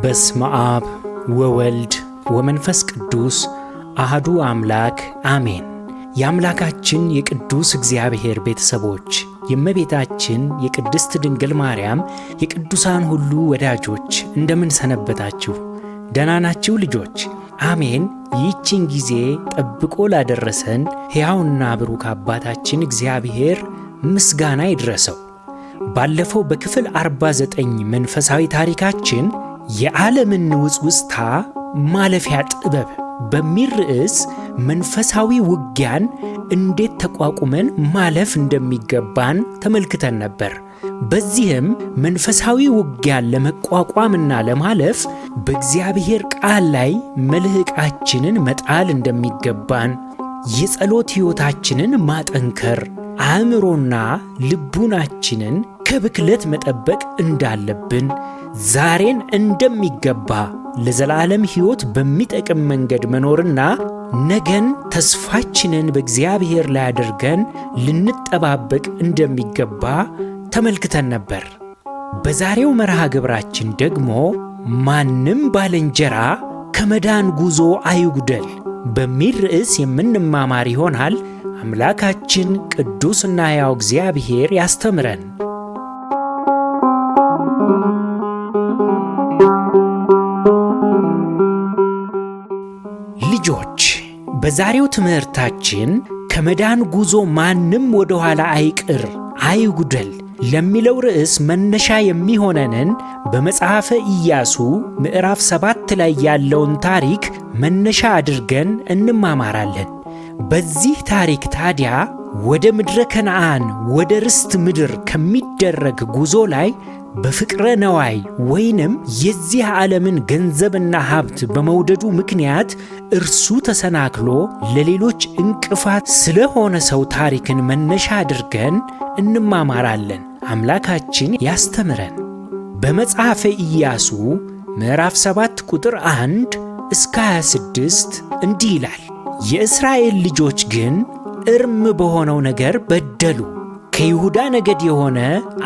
በስመ አብ ወወልድ ወመንፈስ ቅዱስ አህዱ አምላክ አሜን። የአምላካችን የቅዱስ እግዚአብሔር ቤተሰቦች፣ የእመቤታችን የቅድስት ድንግል ማርያም የቅዱሳን ሁሉ ወዳጆች እንደምን ሰነበታችሁ? ደህና ናችሁ ልጆች? አሜን። ይህችን ጊዜ ጠብቆ ላደረሰን ሕያውና ብሩክ አባታችን እግዚአብሔር ምስጋና ይድረሰው። ባለፈው በክፍል 49 መንፈሳዊ ታሪካችን የዓለምን ውጽውጽታ ማለፊያ ጥበብ በሚል ርዕስ መንፈሳዊ ውጊያን እንዴት ተቋቁመን ማለፍ እንደሚገባን ተመልክተን ነበር። በዚህም መንፈሳዊ ውጊያን ለመቋቋምና ለማለፍ በእግዚአብሔር ቃል ላይ መልሕቃችንን መጣል እንደሚገባን፣ የጸሎት ሕይወታችንን ማጠንከር፣ አእምሮና ልቡናችንን ከብክለት መጠበቅ እንዳለብን፣ ዛሬን እንደሚገባ ለዘላለም ሕይወት በሚጠቅም መንገድ መኖርና ነገን ተስፋችንን በእግዚአብሔር ላይ አድርገን ልንጠባበቅ እንደሚገባ ተመልክተን ነበር። በዛሬው መርሃ ግብራችን ደግሞ ማንም ባልንጀራ ከመዳን ጉዞ አይጉደል በሚል ርዕስ የምንማማር ይሆናል። አምላካችን ቅዱስና ሕያው እግዚአብሔር ያስተምረን። ልጆች፣ በዛሬው ትምህርታችን ከመዳን ጉዞ ማንም ወደ ኋላ አይቅር አይጉደል ለሚለው ርዕስ መነሻ የሚሆነንን በመጽሐፈ ኢያሱ ምዕራፍ 7 ላይ ያለውን ታሪክ መነሻ አድርገን እንማማራለን። በዚህ ታሪክ ታዲያ ወደ ምድረ ከነዓን ወደ ርስት ምድር ከሚደረግ ጉዞ ላይ በፍቅረ ነዋይ ወይንም የዚህ ዓለምን ገንዘብና ሀብት በመውደዱ ምክንያት እርሱ ተሰናክሎ ለሌሎች እንቅፋት ስለሆነ ሰው ታሪክን መነሻ አድርገን እንማማራለን። አምላካችን ያስተምረን። በመጽሐፈ ኢያሱ ምዕራፍ 7 ቁጥር 1 እስከ 26 እንዲህ ይላል። የእስራኤል ልጆች ግን እርም በሆነው ነገር በደሉ። ከይሁዳ ነገድ የሆነ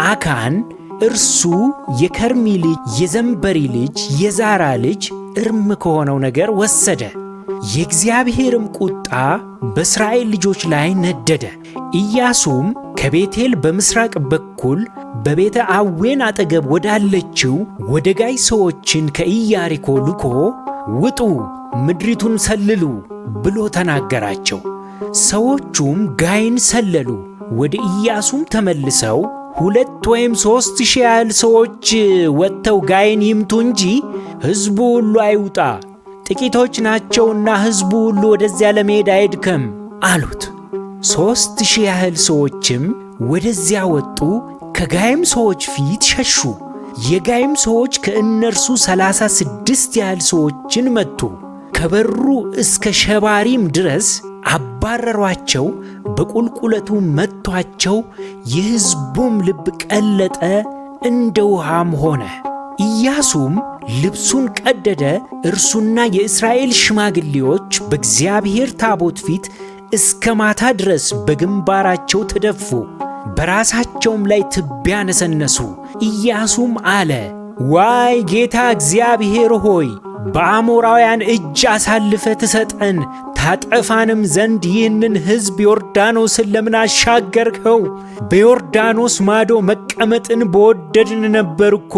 አካን፣ እርሱ የከርሚ ልጅ የዘንበሪ ልጅ የዛራ ልጅ፣ እርም ከሆነው ነገር ወሰደ። የእግዚአብሔርም ቁጣ በእስራኤል ልጆች ላይ ነደደ። ኢያሱም ከቤቴል በምሥራቅ በኩል በቤተ አዌን አጠገብ ወዳለችው ወደ ጋይ ሰዎችን ከኢያሪኮ ልኮ ውጡ፣ ምድሪቱን ሰልሉ ብሎ ተናገራቸው። ሰዎቹም ጋይን ሰለሉ። ወደ ኢያሱም ተመልሰው 2 ወይም 3000 ያህል ሰዎች ወጥተው ጋይን ይምቱ እንጂ ሕዝቡ ሁሉ አይውጣ፣ ጥቂቶች ናቸውና ሕዝቡ ሁሉ ወደዚያ ለመሄድ አይድከም አሉት። 3000 ያህል ሰዎችም ወደዚያ ወጡ፣ ከጋይም ሰዎች ፊት ሸሹ። የጋይም ሰዎች ከእነርሱ 36 ያህል ሰዎችን መቱ። ከበሩ እስከ ሸባሪም ድረስ አባረሯቸው፣ በቁልቁለቱ መቷቸው። የሕዝቡም ልብ ቀለጠ፣ እንደ ውሃም ሆነ። ኢያሱም ልብሱን ቀደደ። እርሱና የእስራኤል ሽማግሌዎች በእግዚአብሔር ታቦት ፊት እስከ ማታ ድረስ በግንባራቸው ተደፉ፣ በራሳቸውም ላይ ትቢያ ነሰነሱ። ኢያሱም አለ፣ ዋይ ጌታ እግዚአብሔር ሆይ፣ በአሞራውያን እጅ አሳልፈህ ትሰጠን ታጠፋንም ዘንድ ይህንን ሕዝብ ዮርዳኖስን ለምን አሻገርከው? በዮርዳኖስ ማዶ መቀመጥን በወደድን ነበር እኮ።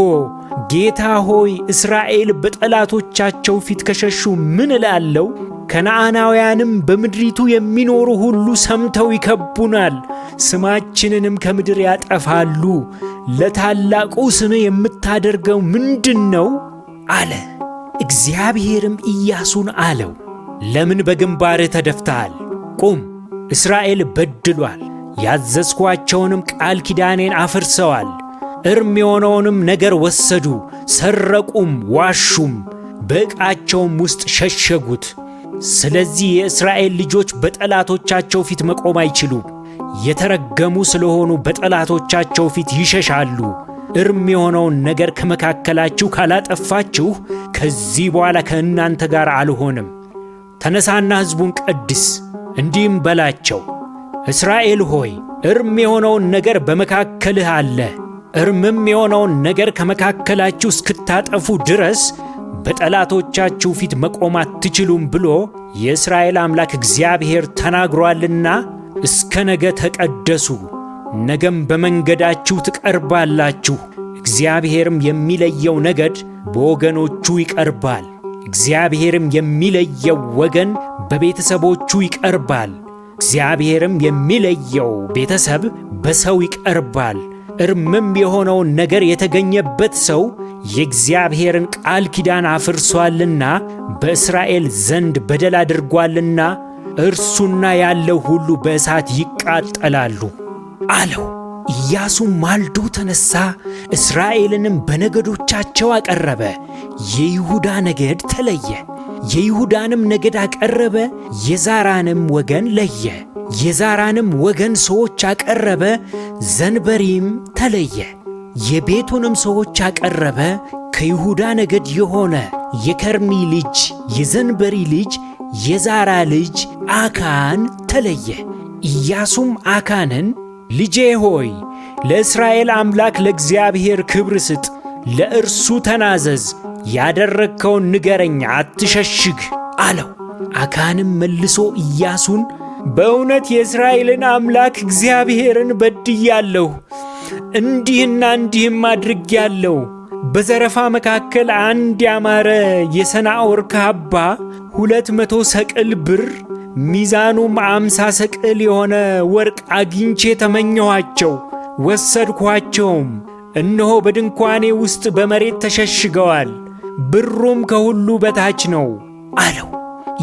ጌታ ሆይ፣ እስራኤል በጠላቶቻቸው ፊት ከሸሹ ምን እላለሁ? ከነዓናውያንም በምድሪቱ የሚኖሩ ሁሉ ሰምተው ይከቡናል፣ ስማችንንም ከምድር ያጠፋሉ። ለታላቁ ስምህ የምታደርገው ምንድን ነው? አለ። እግዚአብሔርም ኢያሱን አለው፣ ለምን በግንባርህ ተደፍተሃል? ቁም፣ እስራኤል በድሏል፣ ያዘዝኳቸውንም ቃል ኪዳኔን አፍርሰዋል። እርም የሆነውንም ነገር ወሰዱ፣ ሰረቁም፣ ዋሹም፣ በዕቃቸውም ውስጥ ሸሸጉት። ስለዚህ የእስራኤል ልጆች በጠላቶቻቸው ፊት መቆም አይችሉም። የተረገሙ ስለሆኑ በጠላቶቻቸው ፊት ይሸሻሉ። እርም የሆነውን ነገር ከመካከላችሁ ካላጠፋችሁ ከዚህ በኋላ ከእናንተ ጋር አልሆንም። ተነሳና ሕዝቡን ቀድስ፣ እንዲህም በላቸው፣ እስራኤል ሆይ እርም የሆነውን ነገር በመካከልህ አለ። እርምም የሆነውን ነገር ከመካከላችሁ እስክታጠፉ ድረስ በጠላቶቻችሁ ፊት መቆም አትችሉም ብሎ የእስራኤል አምላክ እግዚአብሔር ተናግሯልና እስከ ነገ ተቀደሱ። ነገም በመንገዳችሁ ትቀርባላችሁ። እግዚአብሔርም የሚለየው ነገድ በወገኖቹ ይቀርባል። እግዚአብሔርም የሚለየው ወገን በቤተሰቦቹ ይቀርባል። እግዚአብሔርም የሚለየው ቤተሰብ በሰው ይቀርባል። እርምም የሆነውን ነገር የተገኘበት ሰው የእግዚአብሔርን ቃል ኪዳን አፍርሷልና በእስራኤል ዘንድ በደል አድርጓልና እርሱና ያለው ሁሉ በእሳት ይቃጠላሉ አለው። ኢያሱም ማልዶ ተነሣ፣ እስራኤልንም በነገዶቻቸው አቀረበ። የይሁዳ ነገድ ተለየ። የይሁዳንም ነገድ አቀረበ፣ የዛራንም ወገን ለየ። የዛራንም ወገን ሰዎች አቀረበ፣ ዘንበሪም ተለየ። የቤቱንም ሰዎች አቀረበ። ከይሁዳ ነገድ የሆነ የከርሚ ልጅ የዘንበሪ ልጅ የዛራ ልጅ አካን ተለየ። ኢያሱም አካንን ልጄ ሆይ ለእስራኤል አምላክ ለእግዚአብሔር ክብር ስጥ፣ ለእርሱ ተናዘዝ፣ ያደረግከውን ንገረኝ፣ አትሸሽግ አለው። አካንም መልሶ ኢያሱን በእውነት የእስራኤልን አምላክ እግዚአብሔርን በድያለሁ፣ እንዲህና እንዲህም አድርጌአለሁ። በዘረፋ መካከል አንድ ያማረ የሰናዖር ካባ 200 ሰቅል ብር ሚዛኑም 50 ሰቅል የሆነ ወርቅ አግኝቼ ተመኘኋቸው፣ ወሰድኳቸውም። እነሆ በድንኳኔ ውስጥ በመሬት ተሸሽገዋል፣ ብሩም ከሁሉ በታች ነው አለው።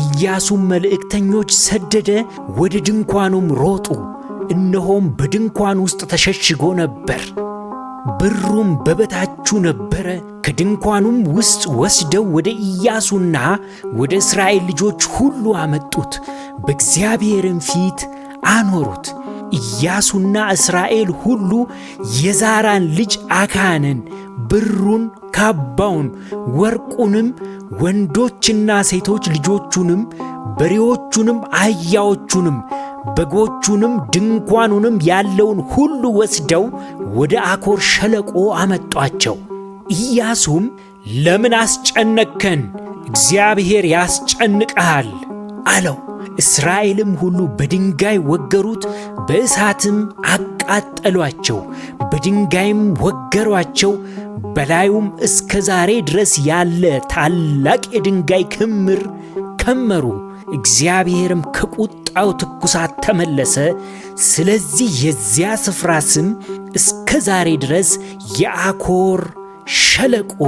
ኢያሱም መልእክተኞች ሰደደ፣ ወደ ድንኳኑም ሮጡ። እነሆም በድንኳን ውስጥ ተሸሽጎ ነበር፣ ብሩም በበታቹ ነበረ። ከድንኳኑም ውስጥ ወስደው ወደ ኢያሱና ወደ እስራኤል ልጆች ሁሉ አመጡት፣ በእግዚአብሔርም ፊት አኖሩት። ኢያሱና እስራኤል ሁሉ የዛራን ልጅ አካንን ብሩን፣ ካባውን፣ ወርቁንም፣ ወንዶችና ሴቶች ልጆቹንም፣ በሬዎቹንም፣ አህያዎቹንም፣ በጎቹንም፣ ድንኳኑንም ያለውን ሁሉ ወስደው ወደ አኮር ሸለቆ አመጧቸው። ኢያሱም ለምን አስጨነቅከን? እግዚአብሔር ያስጨንቅሃል አለው። እስራኤልም ሁሉ በድንጋይ ወገሩት፣ በእሳትም አቃጠሏቸው፣ በድንጋይም ወገሯቸው። በላዩም እስከ ዛሬ ድረስ ያለ ታላቅ የድንጋይ ክምር ከመሩ። እግዚአብሔርም ከቁጣው ትኩሳት ተመለሰ። ስለዚህ የዚያ ስፍራ ስም እስከ ዛሬ ድረስ የአኮር ሸለቆ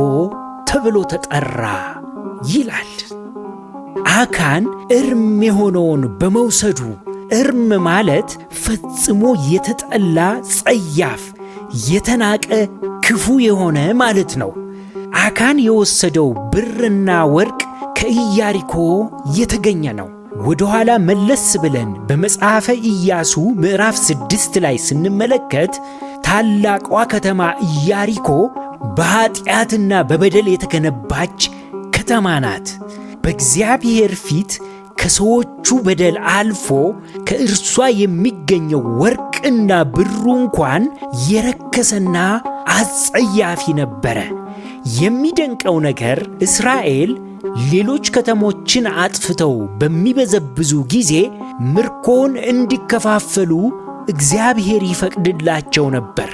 ተብሎ ተጠራ ይላል። አካን እርም የሆነውን በመውሰዱ፣ እርም ማለት ፈጽሞ የተጠላ ጸያፍ፣ የተናቀ ክፉ የሆነ ማለት ነው። አካን የወሰደው ብርና ወርቅ ከኢያሪኮ የተገኘ ነው። ወደ ኋላ መለስ ብለን በመጽሐፈ ኢያሱ ምዕራፍ 6 ላይ ስንመለከት ታላቋ ከተማ ኢያሪኮ በኀጢአትና በበደል የተገነባች ከተማ ናት። በእግዚአብሔር ፊት ከሰዎቹ በደል አልፎ ከእርሷ የሚገኘው ወርቅና ብሩ እንኳን የረከሰና አጸያፊ ነበረ። የሚደንቀው ነገር እስራኤል ሌሎች ከተሞችን አጥፍተው በሚበዘብዙ ጊዜ ምርኮን እንዲከፋፈሉ እግዚአብሔር ይፈቅድላቸው ነበር።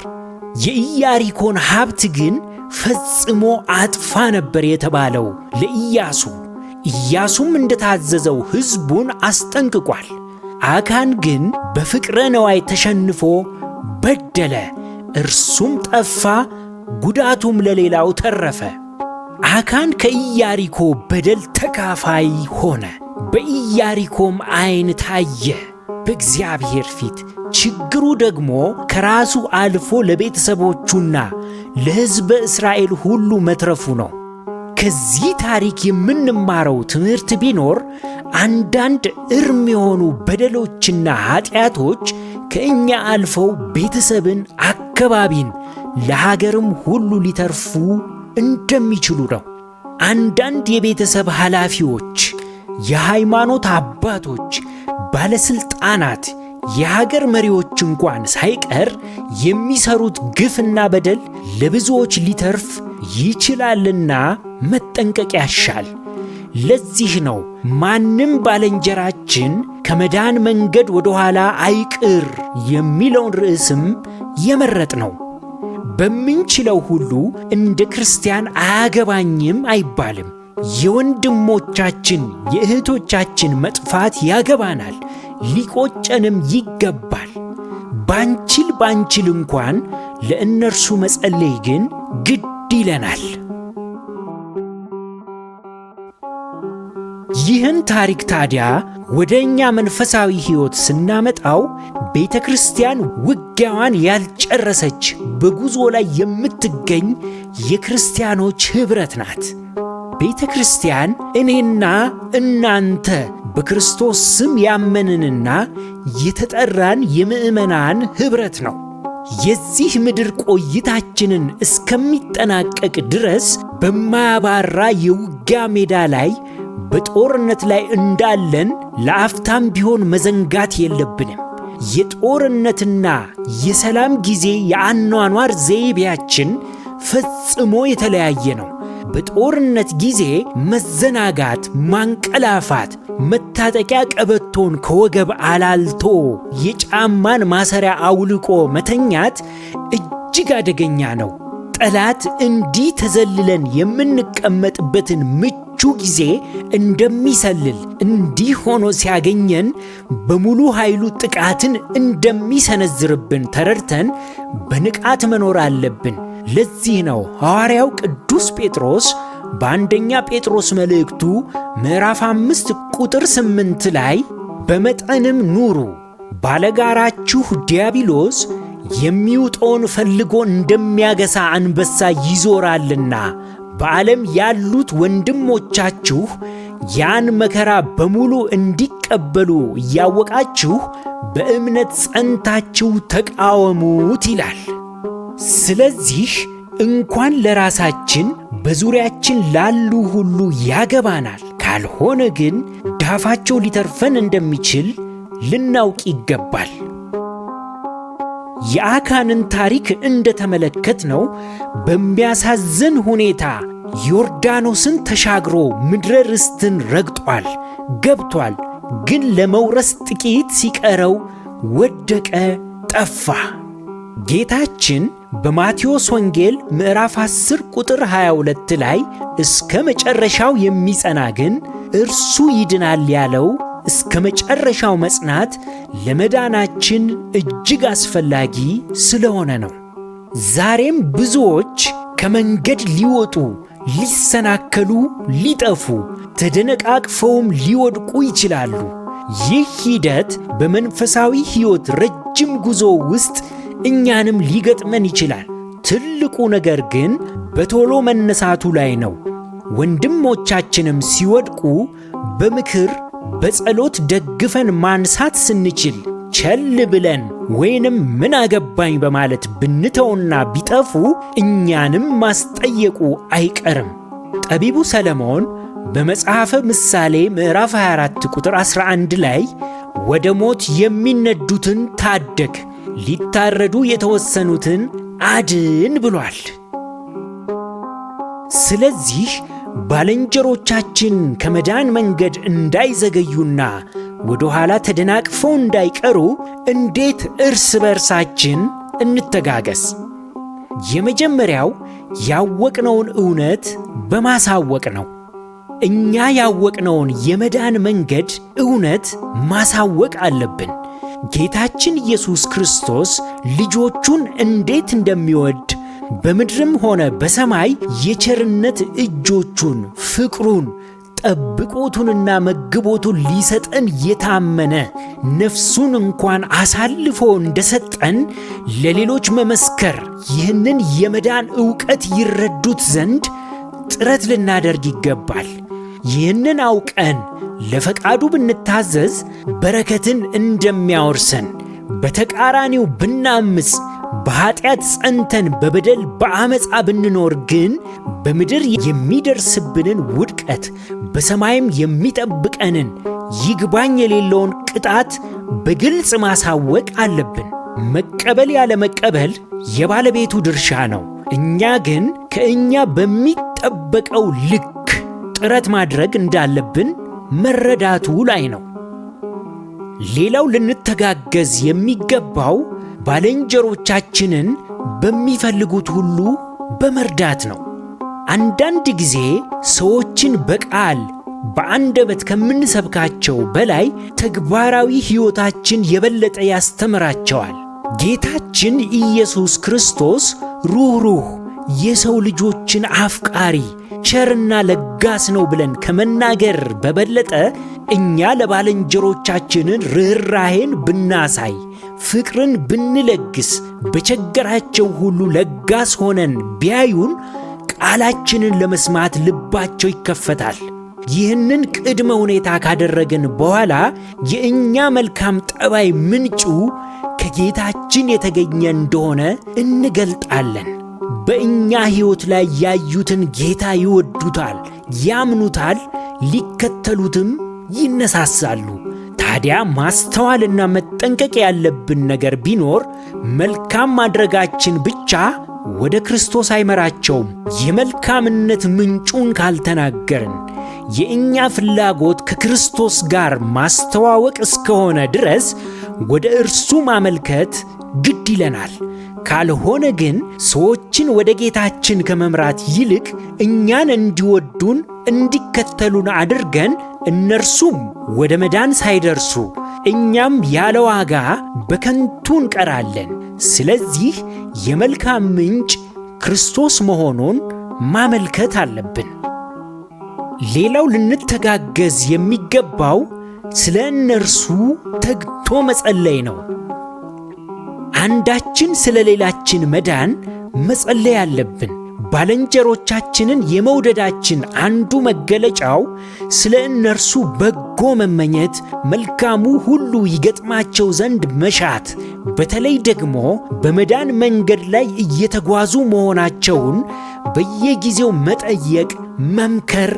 የኢያሪኮን ሀብት ግን ፈጽሞ አጥፋ ነበር የተባለው ለኢያሱ። ኢያሱም እንደታዘዘው ሕዝቡን አስጠንቅቋል። አካን ግን በፍቅረ ነዋይ ተሸንፎ በደለ። እርሱም ጠፋ፣ ጉዳቱም ለሌላው ተረፈ። አካን ከኢያሪኮ በደል ተካፋይ ሆነ፣ በኢያሪኮም ዓይን ታየ። በእግዚአብሔር ፊት። ችግሩ ደግሞ ከራሱ አልፎ ለቤተሰቦቹና ለሕዝበ እስራኤል ሁሉ መትረፉ ነው። ከዚህ ታሪክ የምንማረው ትምህርት ቢኖር አንዳንድ እርም የሆኑ በደሎችና ኃጢአቶች ከእኛ አልፈው ቤተሰብን፣ አካባቢን፣ ለሀገርም ሁሉ ሊተርፉ እንደሚችሉ ነው። አንዳንድ የቤተሰብ ኃላፊዎች፣ የሃይማኖት አባቶች፣ ባለሥልጣናት፣ የሀገር መሪዎች እንኳን ሳይቀር የሚሰሩት ግፍና በደል ለብዙዎች ሊተርፍ ይችላልና መጠንቀቅ ያሻል። ለዚህ ነው ማንም ባልንጀራችን ከመዳን መንገድ ወደ ኋላ አይቅር የሚለውን ርዕስም የመረጥ ነው። በምንችለው ሁሉ እንደ ክርስቲያን አያገባኝም አይባልም። የወንድሞቻችን የእህቶቻችን መጥፋት ያገባናል፣ ሊቆጨንም ይገባል። ባንችል እንኳን ለእነርሱ መጸለይ ግን ግድ ይለናል። ይህን ታሪክ ታዲያ ወደ እኛ መንፈሳዊ ሕይወት ስናመጣው ቤተ ክርስቲያን ውጊያዋን ያልጨረሰች በጉዞ ላይ የምትገኝ የክርስቲያኖች ኅብረት ናት። ቤተ ክርስቲያን እኔና እናንተ በክርስቶስ ስም ያመንንና የተጠራን የምዕመናን ኅብረት ነው። የዚህ ምድር ቆይታችንን እስከሚጠናቀቅ ድረስ በማያባራ የውጊያ ሜዳ ላይ በጦርነት ላይ እንዳለን ለአፍታም ቢሆን መዘንጋት የለብንም። የጦርነትና የሰላም ጊዜ የአኗኗር ዘይቤያችን ፈጽሞ የተለያየ ነው። በጦርነት ጊዜ መዘናጋት፣ ማንቀላፋት፣ መታጠቂያ ቀበቶን ከወገብ አላልቶ የጫማን ማሰሪያ አውልቆ መተኛት እጅግ አደገኛ ነው። ጠላት እንዲህ ተዘልለን የምንቀመጥበትን ምቹ ጊዜ እንደሚሰልል፣ እንዲህ ሆኖ ሲያገኘን በሙሉ ኃይሉ ጥቃትን እንደሚሰነዝርብን ተረድተን በንቃት መኖር አለብን። ለዚህ ነው ሐዋርያው ቅዱስ ጴጥሮስ በአንደኛ ጴጥሮስ መልእክቱ ምዕራፍ 5 ቁጥር 8 ላይ በመጠንም ኑሩ፣ ባለጋራችሁ ዲያብሎስ የሚውጠውን ፈልጎ እንደሚያገሳ አንበሳ ይዞራልና በዓለም ያሉት ወንድሞቻችሁ ያን መከራ በሙሉ እንዲቀበሉ እያወቃችሁ በእምነት ጸንታችሁ ተቃወሙት ይላል። ስለዚህ እንኳን ለራሳችን በዙሪያችን ላሉ ሁሉ ያገባናል። ካልሆነ ግን ዳፋቸው ሊተርፈን እንደሚችል ልናውቅ ይገባል። የአካንን ታሪክ እንደተመለከትነው በሚያሳዝን ሁኔታ ዮርዳኖስን ተሻግሮ ምድረ ርስትን ረግጧል፣ ገብቷል። ግን ለመውረስ ጥቂት ሲቀረው ወደቀ፣ ጠፋ። ጌታችን በማቴዎስ ወንጌል ምዕራፍ 10 ቁጥር 22 ላይ እስከ መጨረሻው የሚጸና ግን እርሱ ይድናል ያለው እስከ መጨረሻው መጽናት ለመዳናችን እጅግ አስፈላጊ ስለሆነ ነው። ዛሬም ብዙዎች ከመንገድ ሊወጡ፣ ሊሰናከሉ፣ ሊጠፉ፣ ተደነቃቅፈውም ሊወድቁ ይችላሉ። ይህ ሂደት በመንፈሳዊ ሕይወት ረጅም ጉዞ ውስጥ እኛንም ሊገጥመን ይችላል። ትልቁ ነገር ግን በቶሎ መነሳቱ ላይ ነው። ወንድሞቻችንም ሲወድቁ በምክር በጸሎት ደግፈን ማንሳት ስንችል ቸል ብለን ወይንም ምን አገባኝ በማለት ብንተውና ቢጠፉ እኛንም ማስጠየቁ አይቀርም። ጠቢቡ ሰለሞን በመጽሐፈ ምሳሌ ምዕራፍ 24 ቁጥር 11 ላይ ወደ ሞት የሚነዱትን ታደግ፣ ሊታረዱ የተወሰኑትን አድን ብሏል። ስለዚህ ባልንጀሮቻችን ከመዳን መንገድ እንዳይዘገዩና ወደ ኋላ ተደናቅፈው እንዳይቀሩ እንዴት እርስ በእርሳችን እንተጋገዝ? የመጀመሪያው ያወቅነውን እውነት በማሳወቅ ነው። እኛ ያወቅነውን የመዳን መንገድ እውነት ማሳወቅ አለብን። ጌታችን ኢየሱስ ክርስቶስ ልጆቹን እንዴት እንደሚወድ በምድርም ሆነ በሰማይ የቸርነት እጆቹን፣ ፍቅሩን፣ ጠብቆቱንና መግቦቱን ሊሰጠን የታመነ ነፍሱን እንኳን አሳልፎ እንደሰጠን ለሌሎች መመስከር፣ ይህንን የመዳን ዕውቀት ይረዱት ዘንድ ጥረት ልናደርግ ይገባል። ይህንን አውቀን ለፈቃዱ ብንታዘዝ በረከትን እንደሚያወርሰን፣ በተቃራኒው ብናምፅ በኀጢአት ጸንተን በበደል በአመፃ ብንኖር ግን በምድር የሚደርስብንን ውድቀት በሰማይም የሚጠብቀንን ይግባኝ የሌለውን ቅጣት በግልጽ ማሳወቅ አለብን። መቀበል ያለ መቀበል የባለቤቱ ድርሻ ነው። እኛ ግን ከእኛ በሚጠበቀው ልክ ጥረት ማድረግ እንዳለብን መረዳቱ ላይ ነው። ሌላው ልንተጋገዝ የሚገባው ባልንጀሮቻችንን በሚፈልጉት ሁሉ በመርዳት ነው። አንዳንድ ጊዜ ሰዎችን በቃል በአንደበት ከምንሰብካቸው በላይ ተግባራዊ ሕይወታችን የበለጠ ያስተምራቸዋል። ጌታችን ኢየሱስ ክርስቶስ ሩኅሩህ፣ የሰው ልጆችን አፍቃሪ፣ ቸርና ለጋስ ነው ብለን ከመናገር በበለጠ እኛ ለባልንጀሮቻችንን ርኅራሄን ብናሳይ፣ ፍቅርን ብንለግስ፣ በቸገራቸው ሁሉ ለጋስ ሆነን ቢያዩን ቃላችንን ለመስማት ልባቸው ይከፈታል። ይህንን ቅድመ ሁኔታ ካደረግን በኋላ የእኛ መልካም ጠባይ ምንጩ ከጌታችን የተገኘ እንደሆነ እንገልጣለን። በእኛ ሕይወት ላይ ያዩትን ጌታ ይወዱታል፣ ያምኑታል፣ ሊከተሉትም ይነሳሳሉ። ታዲያ ማስተዋልና መጠንቀቅ ያለብን ነገር ቢኖር መልካም ማድረጋችን ብቻ ወደ ክርስቶስ አይመራቸውም። የመልካምነት ምንጩን ካልተናገርን የእኛ ፍላጎት ከክርስቶስ ጋር ማስተዋወቅ እስከሆነ ድረስ ወደ እርሱ ማመልከት ግድ ይለናል። ካልሆነ ግን ሰዎችን ወደ ጌታችን ከመምራት ይልቅ እኛን እንዲወዱን እንዲከተሉን አድርገን እነርሱም ወደ መዳን ሳይደርሱ እኛም ያለ ዋጋ በከንቱ እንቀራለን። ስለዚህ የመልካም ምንጭ ክርስቶስ መሆኑን ማመልከት አለብን። ሌላው ልንተጋገዝ የሚገባው ስለ እነርሱ ተግቶ መጸለይ ነው። አንዳችን ስለ ሌላችን መዳን መጸለይ አለብን። ባልንጀሮቻችንን የመውደዳችን አንዱ መገለጫው ስለ እነርሱ በጎ መመኘት፣ መልካሙ ሁሉ ይገጥማቸው ዘንድ መሻት፣ በተለይ ደግሞ በመዳን መንገድ ላይ እየተጓዙ መሆናቸውን በየጊዜው መጠየቅ፣ መምከር፣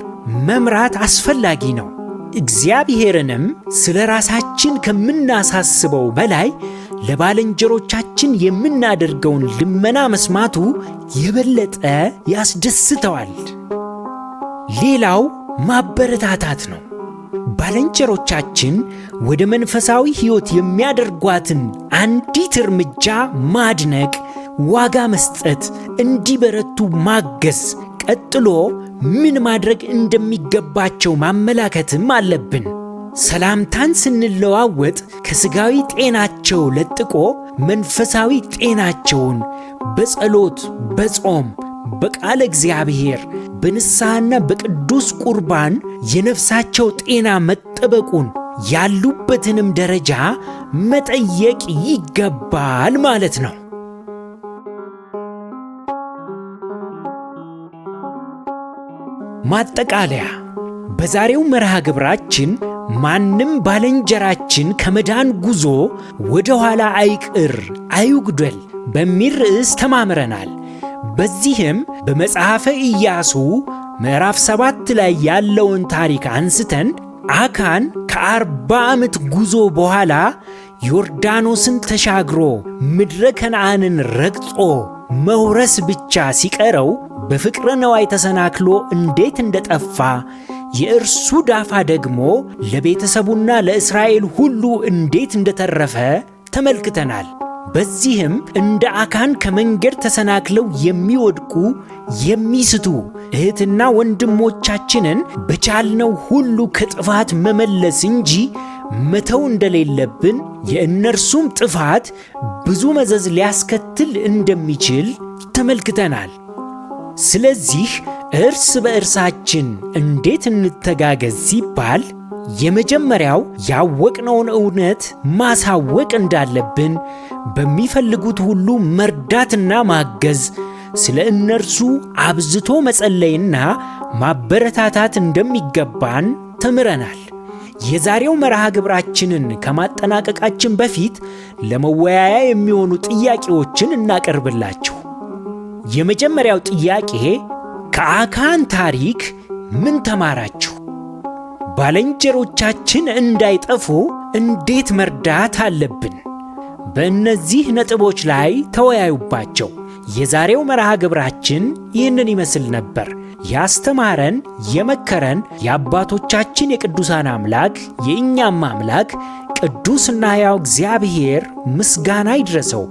መምራት አስፈላጊ ነው። እግዚአብሔርንም ስለ ራሳችን ከምናሳስበው በላይ ለባልንጀሮቻችን የምናደርገውን ልመና መስማቱ የበለጠ ያስደስተዋል። ሌላው ማበረታታት ነው። ባልንጀሮቻችን ወደ መንፈሳዊ ሕይወት የሚያደርጓትን አንዲት እርምጃ ማድነቅ፣ ዋጋ መስጠት፣ እንዲበረቱ ማገዝ፣ ቀጥሎ ምን ማድረግ እንደሚገባቸው ማመላከትም አለብን። ሰላምታን ስንለዋወጥ ከሥጋዊ ጤናቸው ለጥቆ መንፈሳዊ ጤናቸውን በጸሎት፣ በጾም፣ በቃለ እግዚአብሔር፣ በንስሐና በቅዱስ ቁርባን የነፍሳቸው ጤና መጠበቁን ያሉበትንም ደረጃ መጠየቅ ይገባል ማለት ነው። ማጠቃለያ፣ በዛሬው መርሃ ግብራችን ማንም ባልንጀራችን ከመዳን ጉዞ ወደ ኋላ አይቅር አይጉደል በሚል ርዕስ ተማምረናል። በዚህም በመጽሐፈ ኢያሱ ምዕራፍ 7 ላይ ያለውን ታሪክ አንስተን አካን ከ40 ዓመት ጉዞ በኋላ ዮርዳኖስን ተሻግሮ ምድረ ከነዓንን ረግጦ መውረስ ብቻ ሲቀረው በፍቅረ ነዋይ ተሰናክሎ እንዴት እንደጠፋ፣ የእርሱ ዳፋ ደግሞ ለቤተሰቡና ለእስራኤል ሁሉ እንዴት እንደተረፈ ተመልክተናል። በዚህም እንደ አካን ከመንገድ ተሰናክለው የሚወድቁ የሚስቱ እህትና ወንድሞቻችንን በቻልነው ሁሉ ከጥፋት መመለስ እንጂ መተው እንደሌለብን፣ የእነርሱም ጥፋት ብዙ መዘዝ ሊያስከትል እንደሚችል ተመልክተናል። ስለዚህ እርስ በእርሳችን እንዴት እንተጋገዝ ሲባል የመጀመሪያው ያወቅነውን እውነት ማሳወቅ እንዳለብን፣ በሚፈልጉት ሁሉ መርዳትና ማገዝ፣ ስለ እነርሱ አብዝቶ መጸለይና ማበረታታት እንደሚገባን ተምረናል። የዛሬው መርሃ ግብራችንን ከማጠናቀቃችን በፊት ለመወያያ የሚሆኑ ጥያቄዎችን እናቀርብላችሁ። የመጀመሪያው ጥያቄ፣ ከአካን ታሪክ ምን ተማራችሁ? ባልንጀሮቻችን እንዳይጠፉ እንዴት መርዳት አለብን? በእነዚህ ነጥቦች ላይ ተወያዩባቸው። የዛሬው መርሃ ግብራችን ይህንን ይመስል ነበር። ያስተማረን የመከረን የአባቶቻችን የቅዱሳን አምላክ የእኛም አምላክ ቅዱስና ሕያው እግዚአብሔር ምስጋና ይድረሰው።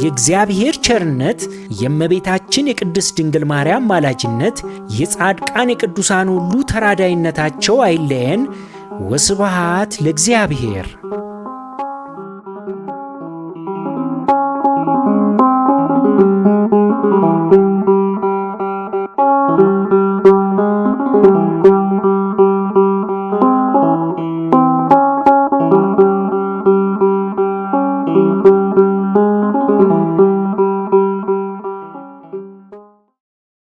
የእግዚአብሔር ቸርነት፣ የእመቤታችን የቅድስት ድንግል ማርያም ማላጅነት፣ የጻድቃን የቅዱሳን ሁሉ ተራዳይነታቸው አይለየን። ወስብሃት ለእግዚአብሔር።